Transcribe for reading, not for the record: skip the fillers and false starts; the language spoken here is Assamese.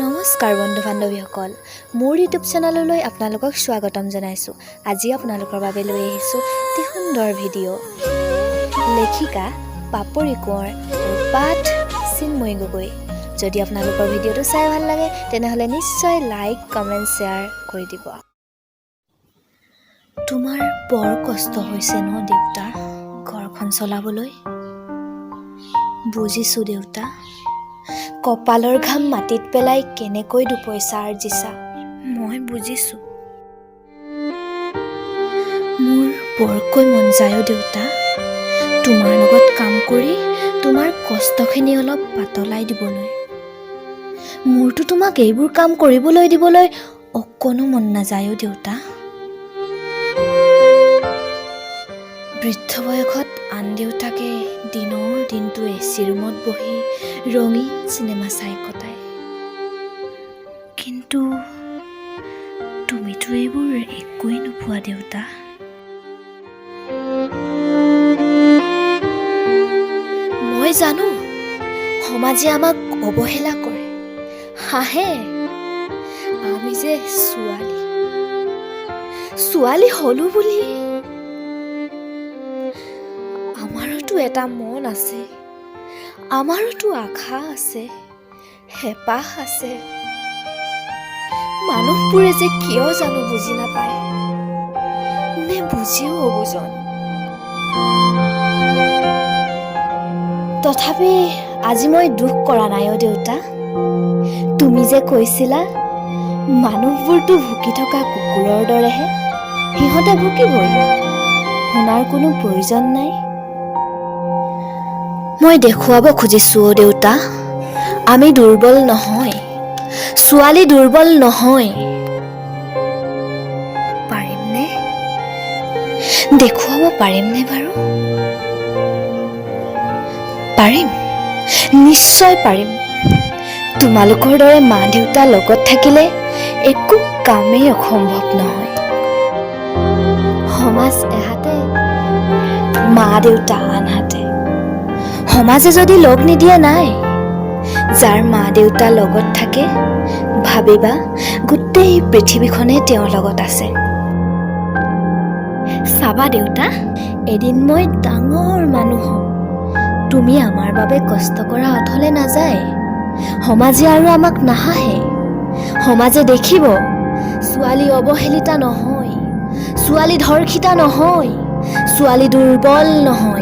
নমস্কাৰ বন্ধু বান্ধৱীসকল, মোৰ ইউটিউব চেনেললৈ আপোনালোকক স্বাগতম জনাইছোঁ। আজি আপোনালোকৰ বাবে লৈ আহিছোঁ অতি সুন্দৰ ভিডিঅ'। লেখিকা পাপৰি কোঁৱৰ আৰু পাঠ চিন্ময়ী গগৈ। যদি আপোনালোকৰ ভিডিঅ'টো চাই ভাল লাগে, তেনেহ'লে নিশ্চয় লাইক, কমেণ্ট, শ্বেয়াৰ কৰি দিব। তোমাৰ বৰ কষ্ট হৈছে ন দেউতা, ঘৰখন চলাবলৈ? বুজিছোঁ দেউতা, কপালৰ ঘাম মাটিত পেলাই কেনেকৈ দুপইচা আৰ্জিছা, মই বুজিছোঁ। মোৰ বৰকৈ মন যায় অ' দেউতা, তোমাৰ লগত কাম কৰি তোমাৰ কষ্টখিনি অলপ পাতলাই দিবলৈ। মোৰতো তোমাক এইবোৰ কাম কৰিবলৈ দিবলৈ অকণো মন নাযায় অ' দেউতা। বৃদ্ধ বয়সত আন দেউতাকে দিনৰ দিনটো এ চি ৰুমত বহি ৰঙীন চিনেমা চাই কটায়, কিন্তু তুমিতো এইবোৰ একোৱেই নোপোৱা দেউতা। মই জানো সমাজে আমাক অৱহেলা কৰে, হাঁহে। আমি যে ছোৱালী, ছোৱালী হলো বুলি আমাৰোতো এটা মন আছে, আমাৰোতো আশা আছে, হেঁপাহ আছে। মানুহবোৰে যে কিয় জানো বুজি নাপায়, নে বুজিও অবুজন। তথাপি আজি মই দুখ কৰা নাই অ' দেউতা। তুমি যে কৈছিলা, মানুহবোৰতো ভুকি থকা কুকুৰৰ দৰেহে, সিহঁতে ভুকিবই, শুনাৰ কোনো প্ৰয়োজন নাই। মই দেখুৱাব খুজিছোঁ অ' দেউতা, আমি দুৰ্বল নহয়, ছোৱালী দুৰ্বল নহয়। পাৰিমনে দেখুৱাব? পাৰিমনে বাৰু? পাৰিম, নিশ্চয় পাৰিম। তোমালোকৰ দৰে মা দেউতা লগত থাকিলে একো কামেই অসম্ভৱ নহয়। সমাজ এহাতে, মা দেউতা আনহাতে। সমাজে যদি লগ নিদিয়ে, নাই। যাৰ মা দেউতা লগত থাকে, ভাবিবা গোটেই পৃথিৱীখনে তেওঁৰ লগত আছে। চাবা দেউতা, এদিন মই ডাঙৰ মানুহ হ'ম। তুমি আমাৰ বাবে কষ্ট কৰা অথলে নাযায়। সমাজে আৰু আমাক নাহাঁহে। সমাজে দেখিব, ছোৱালী অৱহেলিতা নহয়, ছোৱালী ধৰ্ষিতা নহয়, ছোৱালী দুৰ্বল নহয়।